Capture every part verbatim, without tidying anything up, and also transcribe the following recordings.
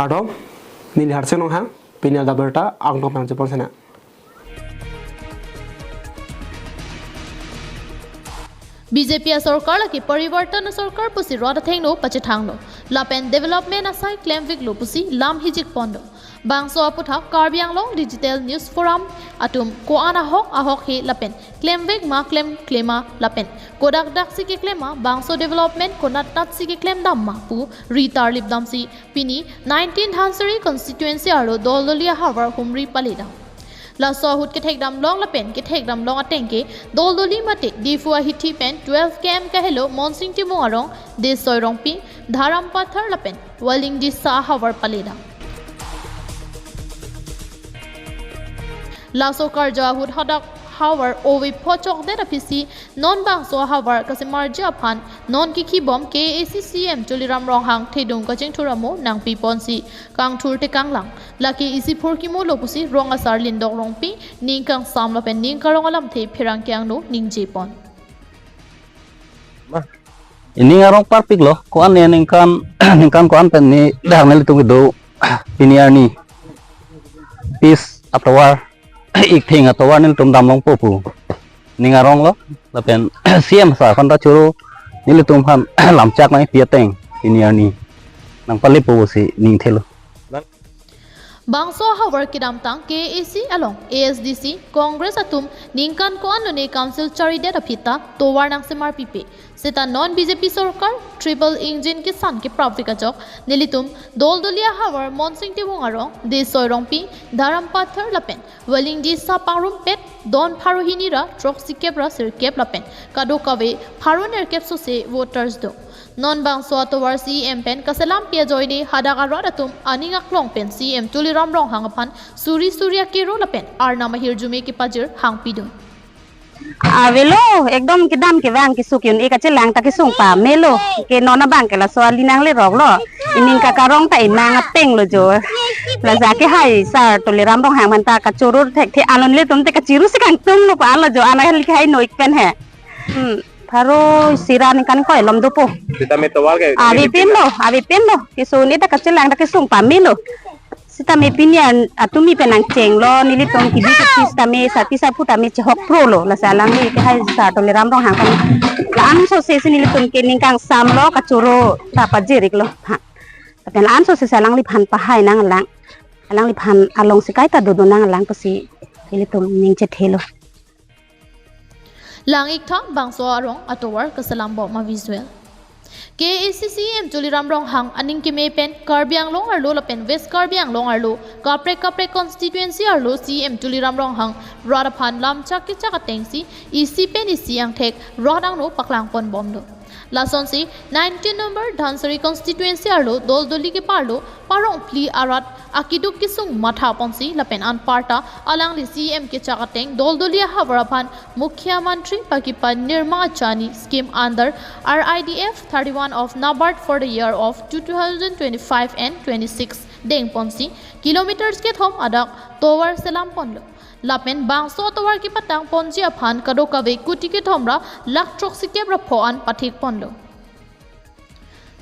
Kardom, neli Harsing Ronghang, pini adap abirta angno pangchepon sena. B J P asorkar lake parivartan asorkar pusi rat athengno pachethanglo. Lapen development asai klemviklo pusi lam hijikponlo. Bangso aputhak Karbi Anglong Digital News Forum atum ko-an ahok ahok he lapen klemvek ma klemkle ma lapen kodak daksi keklem ma bangso development konat natsi keklem dam ma pu ri tarlip damsi pini nineteen Dhansiri constituency arlo doldoli ahavar humri paledam. Laso ahut kethekdam long lapen kethekdam long ateng ke doldoli mate Diphu ahithi pen twelve K M kahelo Monsing Timung arong, Desoi Rongpi, Dharam Pathar lapen Walingdisa ahavar paledam. Laso karjo ahut hadak havar ove pho chokdet aphisi non bangso ahavar kasemarji aphan non kikhibom K A A C C E M Tuliram Ronghang thedung kachingthur amo nangpiponsi kangthur tekanglang. Lake isi phurkimo lo pusi rong asar Lindok Rongpi ning kangsam lapen ning karong alamthe pherangke angno ningjepon. Ining arong parpiklo, ko-an ne ningkan, ningkan ko-an pen ne dak nelitum kedo pini arni. Pis atovar, iktheng atovar nelitum damlongpo pu ning arong lo, lapen C M sir aphan ta choro nelitum aphan lamchak nangpi ateng pini arni nangpalepo pusi ningthelo. Bangso ahavar kedamtang K A A C along A S D C Congress atum ningkan ko-an lone council charidet aphi ta tovar nangsemar pipe. Seta non B J P sorkar triple engine kisan keprapvek ajok nelitum doldoli ahavar Monsing Timung arong, Desoi Rongpi, Dharam Pathar lapen Walingdisa pangrumpet don pharo hini ra throksikep ra sirkep lapen kadokave pharo nerkep sose voters do. Non bangso atovar C E M pen kaselampi ajoine hadak arat atum aning aklong pen C E M Tuliram Ronghang aphan suri suri akero lapen arnam ahirjume kepajir hangpidun. Avelo, ekdom kedam kevang kesuk un-e kachelang ta kesung pamelo. Ke non abang ke laso ali nanglerok lo. Ining kakarong ta imang ateng lo jo. Laso ke hai sir Tuliram Ronghang aphan ta kachoro thekthe, alon ilitum te kachiru si kangtung lo pa lo jo. Ana hali hai noik pen he. Hmm, pharo isi ra ningkan ingkoi lom dopo. Sitame tovar ke avepinlo, avepinlo. Keso un-e ta kachelang ta kesung pamelo. Sitame pini an atumi pen nangchenglo, nelitum kibi kachi sitame sati sapu tame chehok pro lo. Lasi alangli ke hai sir Tuliram Ronghang aphan la-an sose si nelitum ke ning kangsamlo kachoro ta pajir-iklo. Ha. Lapen la-an sose si alangliphan pahai nanglang. Alangliphan along si kaita dodo nanglang pusi nelitum ning chethelo. Lang-ik tha bangso arong atovar kaselambom avisual. K A A C C E M Tuliram Ronghang aning keme pen Karbi Anglong arlo lapen West Karbi Anglong arlo kaprek kaprek constituency arlo C E M Tuliram Ronghang rat aphan lamchak kechak atengsi isi pen isi angthek rat angno paklangponbomlo. Lasonsi nineteen number Dhansiri constituency arlo doldoli keparlo parong phli arat akeduk kesung mathaponsi lapen anparta alangli C E M kechak ateng doldoli ahavar aphan Mukhyamantri Pakipa Nirma Achani scheme under R I D F thirty-one of NABARD for the year of two thousand twenty-five and twenty-six dengponsi kilometers kethom adak tovar selamponlo. Lapen bangso tovar kepatangponji aphan kadokave kuti kethom ra lakh throksikep ra pho an pathekponlo.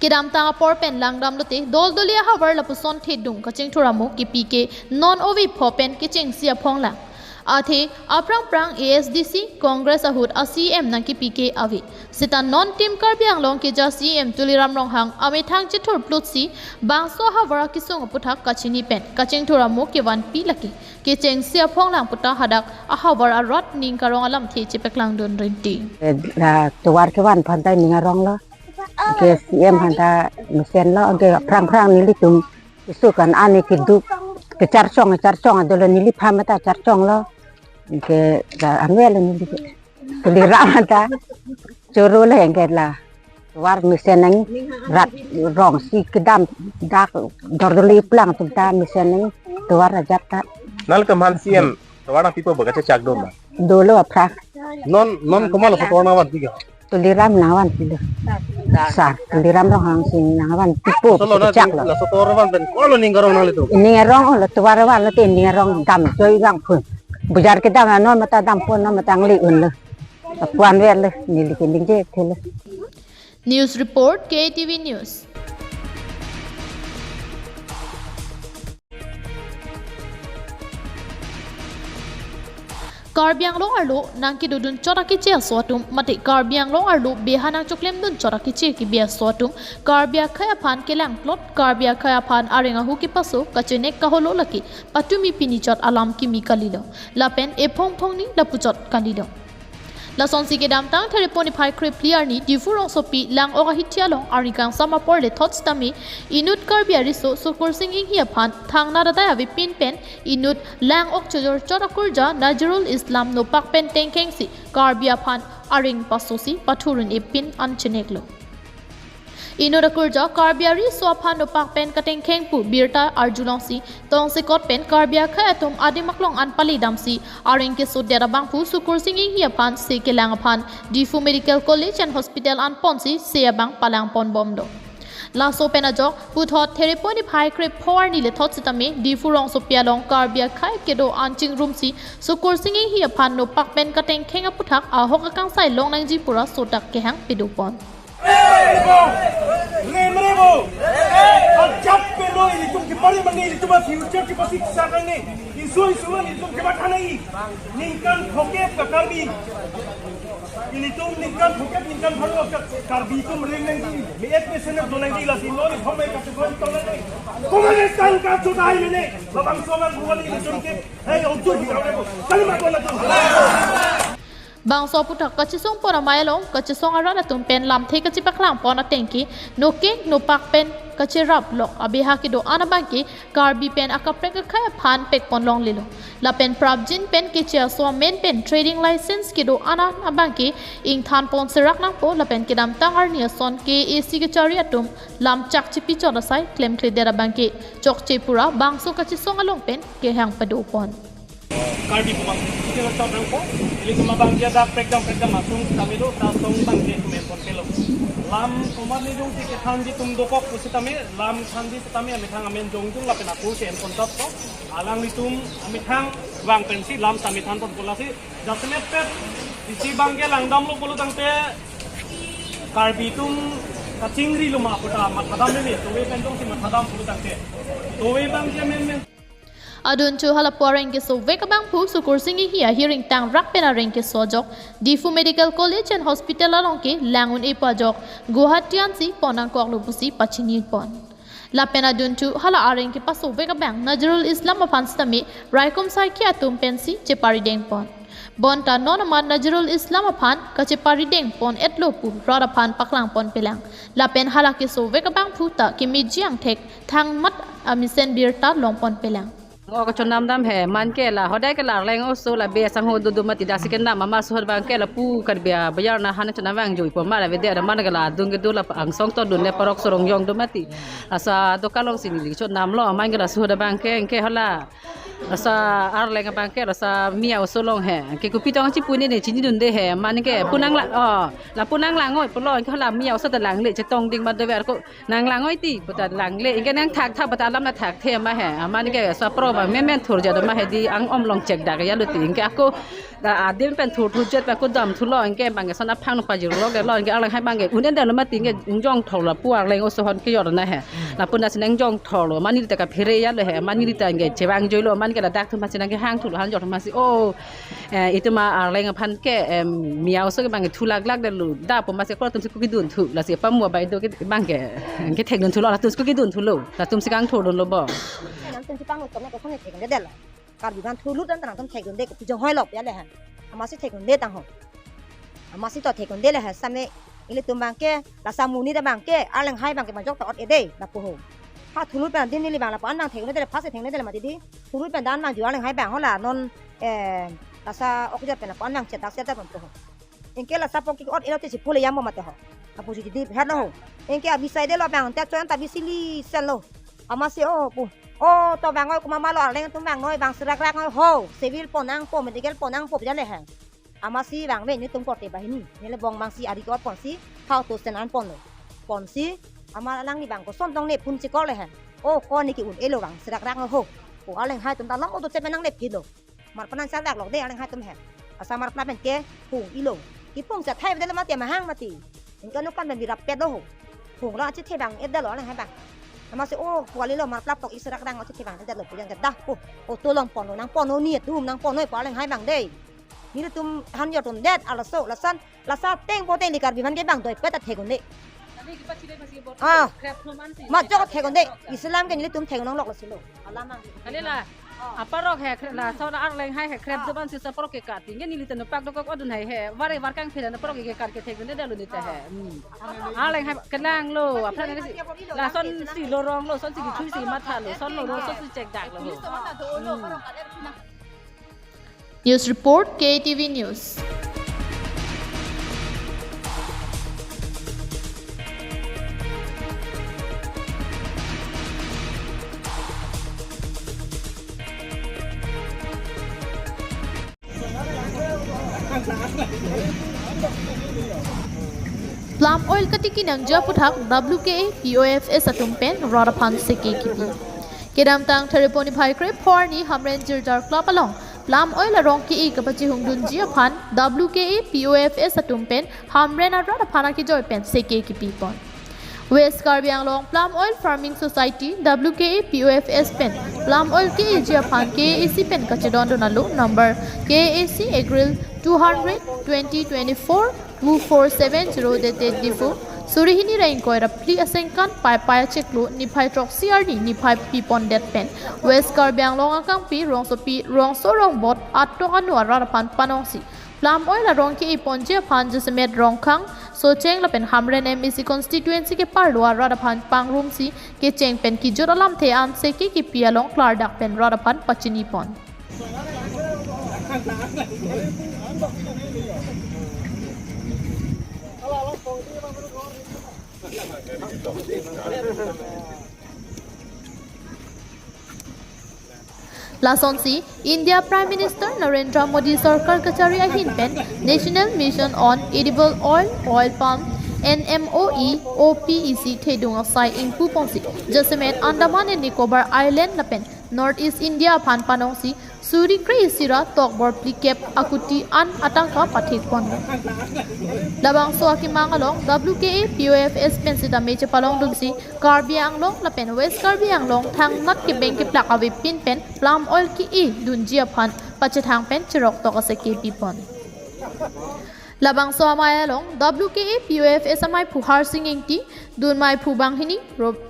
Kedamtang apor pen langdamlote doldoli ahavar lapuson thedung kachingthur amo kepi ke non ove pho pen kechengsi aphonglang. Athe aphrang phrang A S D C Congress ahut a C E M nangkepi ke ave. Seta non Team Karbi Anglong keja C E M Tuliram Ronghang amethang chethurplutsi bangso ahavar akesung aputhak kachini pen kachingthur amo kevanpi lake kechengsi aphonglang puta hadak ahavar arat ning karong alamthe chepaklangdun rinti. Eh, la tovar kevan aphan ta ning arong lo. Ke C E M aphan ta mesenlo, ke phrang phrang nelitum keso kan ani keduk kecharchong, charchong adolo, neliphan ta charchonglo. Ke la anwel neli ke Tuliram aphan ta choro le ke la tovar mesen nang rat rong si kedam dak doldoli plang atum ta mesen nang tovar ajat ta. Nanglitum aphan C E M tovar nangpipo ba kachechak do ma? Dolo aphrang. Non, non komatlo tovar nangvanpi ke? Tuliram nangvanpilo. Sir Tuliram Ronghang si nangvanpipo. Solo na chak lo. Laso tovar van pen komatlo ning karong nanglitum? Ning arong lo tovar vanlo te ning arong damjoi vangphu. Bujar kedam non mata dampo non mata angli unlo. Apuan verlo neli ke ningje thelo. News report, K T V News. Karbi Anglong arlo nangkedodun chot akeche aso atum mate Karbi Anglong arlo beha nangchoklemdun chot akeche kebe aso atum Karbi akhei aphan kelangplot, Karbi akhei aphan areng ahu kepaso kachenek kaholo lake patumi pini chot alam kimi kalilo. Lapen ephong phongni lapuchot kalilo. Lasonsi kedamtang Therepo niphai krephli arni Diphu rongsopi Lang-ok ahithi along arni kangsam apor le thot sitame inut Karbi ariso Sukursing Enghi aphan thangnat adai avepin pen inut Lang-ok chojor chot akurja Nazirul Islam nopak pen tengkhengsi Karbi aphan areng pasosi pathurun-epin an cheneklo. Inut akurja Karbi ariso aphan nopak pen katengkheng pu birta arjulongsi tongsekot pen Karbi akhei atum adim aklong an pali damsi areng kesodet abangphu Sukursing Enghi aphan se kelang aphan Diphu Medical College and Hospital an ponsi se abang palangponbomlo. Laso pen ajok puthot Therepo niphai krepho arni le thot sitame Diphu rongsopi along Karbi akhei kedo an chingrumsi Sukursing Enghi aphan nopak pen katengkheng aputhak ahok akangsai longnangji pura sodak kehang pedopon. Remrebo, remrebo. Ajat peno ilitum kepari mane ilitum a future kepasi kisar kane. Isu isu man ilitum kebat hanai. Ningkan phokep ka Karbi. Ilitum ningkan phokep ningkan pharo ka Karbi atum reng nangji. Me et me senep do nangji lasi non iphong me kacheton tong nangji. Komane tangka chudai mene. Labangso aman bukan ilitum ke. Hei, ojur hi kau debo. Kali ma bola tu. Bangso aputhak kachesongpon amei along kachesong arat atum pen lamthe kachepaklangpon ateng ke noke nopak pen kacherap lok abeha kedo an abangke Karbi pen akaprek akhei aphan pekpon longlelo. Lapen prapjin pen keche aso amen pen trading license kedo an an abangke ingthanpon serak nangpo lapen kedamtang arni ason K A A C kechari atum lam chakchepi chot asai klemkledet abangke chokche pura bangso kachesong along pen kehang padopon. Karbi Bumang, isi rasa bangko, ili kuma bang dia dak prekdam prekdam asung sitame do, ta song bang dia kumen pon pelo. Lam kumar ni dung si kethan di tum dokok pusitame, lam than di sitame amethang amen jongjung lapen akur ke en pon top ko, alanglitum amethang bang pensi lam sitame than pon pola si, jasemet pet, isi bang dia langdamlo polo tangte, Karbi atum kachingri lo ma puta mathadam le, towe pen jongsi mathadam polo tangte, towe bang dia men men. Adunthu halapu areng kesovek abangphu Sukursing Enghi ahiring tangrak pen areng keso ajok Diphu Medical College and Hospital along ke lang un-e pu ajok Guwahati ansi pon nangkoklo pusi pachinipon. Lapen adunthu hala areng kepasovek abang Nazirul Islam aphan sitame raikom saikhi atum pensi cheparidengpon. Bonta non amat Nazirul Islam aphan kacheparidengpon-etlo pu rat aphan paklangpon pelang. Lapen hala kesovek abangphu ta kemeji angthek thangmat amesen birta longpon pelang. O kachonam dam he, man ke la, hodai ke la Arleng oso la be asangho dodo mati, dak si kenam amat suhot abangke lapu Karbi abayar na han chonam vangjuipo ma la vede ada man ke la adung kedo la angsong to dun le parok sorong jong do mati. Asa dokan alongsi neli chonamlo, man ke la suhot abangke, anke hala. Asa Arleng abangke, asa Miya oso along he. Anke kopi tong chipu ne ne chinidunde he, man ke pu nanglang, oh, lapu nanglangoi pulo, anke hala Miya oso ta langle, chetong ding ma dover ko. Nanglangoi ti, puta langle, anke nangthakthak puta alam nangthakthe ma he, aman ke asa pro bang, men men thurja do ma he di, ang om long chek dak ya lo ti, anke ako, da adim pen thur thurjet pen ako damthulo, anke bang ke son aphang nung pajirlo ke lo, anke Arleng hai bang ke, un-edetlo mati, anke jongthorlo, pu Arleng oso hon kejor na he, lapu na si nangjongthorlo, mani ta kaphere ya lo he, mani ta anke chevangjuilo, man ke ladak thum pasi nangkehang thulo, han jor thum pasi, oh, Eh, itum Arleng aphan ke, em, Miya oso ke bang thu laklak detlo. Dapo masi kor atum si kokidunthu. Lasi pamo bai do ke bang ke, kethekdunthulo, latum si kokidunthulo. Latum si kangthurdunlo bo. Nangtum si panglo tom na kosong thekdundetlo. Karbi aphan thulut dan nangtum thekdunde kopi jong hoilo ya le ha. Amatsi thekdunde tang ho. Amatsi to thekdunde le ha same ilitum bang ke, la samuni ta bang ke, Arleng hai bang ke majok ta ot-ede, lapu ho. Ha thulut pen din neli bang lapu-an bang thekdunde le, phase thekdunde le mati di. Thulut pen dan bang ju Arleng hai bang ho la non, eh, lasa okjor pen lapu-an bang chetak chetak pon to ho. Anke lasa pok ki ot ilo te si phule yambo mate ho. Lapusi di di phet lo ho. Anke abisai detlo bang te choyan ta bisili sel lo. Amatsi o pu. O to bang oi kuma malo Arleng atum bang noi bang serak rak noi ho. Civil pon nangpo, medical pon nangpo pidale ha. Amatsi bang ve netum korte banghini. Nele bong bangsi ari ko ponsi. How to sen an ponlo. Ponsi. Amat alangli bang koson tong ne phun chikor le ha. O ko ne ki-un-elo bang serak rak noi ho. O Arleng hai atum ta long o to chep nangle philo. Marplan an sa dak lok de Arleng hai atum he. Asa marplan pen ke hung ilo. Kipung sa thai bedel mati mahang mati. Anke nokan pen birap pet lo ho. Hung lo achethe bang-edetlo Arleng hai bang. Amatsi o kuali lo marplan tok iserak dang achethe bang-edetlo pu yang ke dah. O, o to long ponlo nangponlo ni atum nangponlo pu Arleng hai bang de. Nelitum han jotun det, alaso, lason, laso ateng pote neli Karbi aphan ke bang doi pet ta thek un-e. Ah. Mat jok thek un-e. Islam ke nelitum thek un-ong lok lo silo. Alam ang. Kali la. Aparok he kre-, laso la Arleng hai he krep doban si sa aparok ke kat. Tingge nelitum pak dokok odun hai he. Vare var kangphi la aparok ke kat ke thek un-e dalo nelitum he. Hmm. Arleng hai kelang lo. Aphrang neli si, lason si lo rong lo, son si kichui si matha lo, son lo rong, son si chek dak lo. Hmm. News report, K T V News. Palm oil katiki nangji aphuthak W K A P O F S atum pen rat aphan seke kipi. Kedamtang Thereponi phai krepho arni Hamren Jirjar Club along palm oil arong ke-e kapachihungdunji aphan W K A P O F S atum pen Hamren arat aphan akejoi pen seke kipipon. West Karbi Anglong Palm Oil Farming Society, W K A P O F S pen palm oil ke-eji aphan K A A C pen kachedondun alo number K A A C Agril two hundred twenty twenty-four two four seven zero dated Diphu, suri hini ra ingkoi ra phli asengkan Paipai achiklo niphai throksi arni niphai pipondet pen West Karbi Anglong akangpi rongsopi rongso rongbot atum anu arat aphan panongsi palm oil arong ke-eponji aphan jasemet Rongkhang, Socheng lapen Hamren M A C constituency keparlo arat aphan pangrumsi kecheng pen kejut alamthe an seke kipi along klardak pen rat aphan pachinipon. Lasonsi India Prime Minister Narendra Modi sorkar kachari ahin pen National Mission on Edible Oil, Oil Palm, N M O E, O P E C thedung asai ingpuponsi jasemet Andaman and Nicobar Island lapen North East India aphan panongsi suri kre-isi ra tokbor phlikep akuti an atangka pathekpon. Labangso akemang along W K A P O F S pen sitame chepalongdunsi Karbi Anglong lapen West Karbi Anglong thangnat kebeng keplak avepin pen palm oil ke-edunji aphan pachethang pen cheroktok asek kepipon. Labangso amei along W K A P O F S ameiphu Harsing Ingti, dun meiphu banghini, Rob-,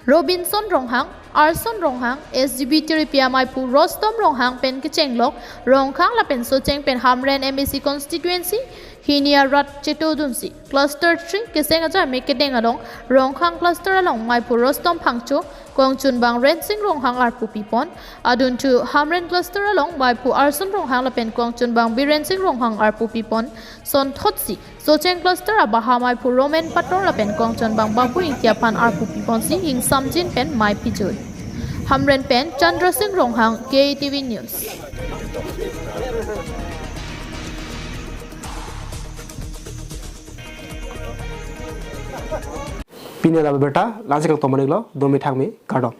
Robinson Ronghang, Arson Ronghang, S G B Tiripi ameiphu Rostom Ronghang pen kechenglok Rongkhang lapen Socheng pen Hamren M A C constituency hini arat chetodunsi cluster three keseng ajame kedeng along Rongkhang cluster along meiphu Rostom Phangcho, kongchunbang Rensing Ronghang arpu pipon, adun thu Hamren cluster along meiphu Arson Ronghang lapen kongchunbang Birensing Ronghang arpu pipon, sonthotsi Socheng cluster abaha meiphu Roman Pator lapen kongchunbang Babu Ingti aphan arpu piponsi ingsamjin pen mei pijut. Hamren pen Chandra Singh Ronghang, K T V News. Pini la abirta la-ansi kangtomaniklo, domi thangmi, kardom.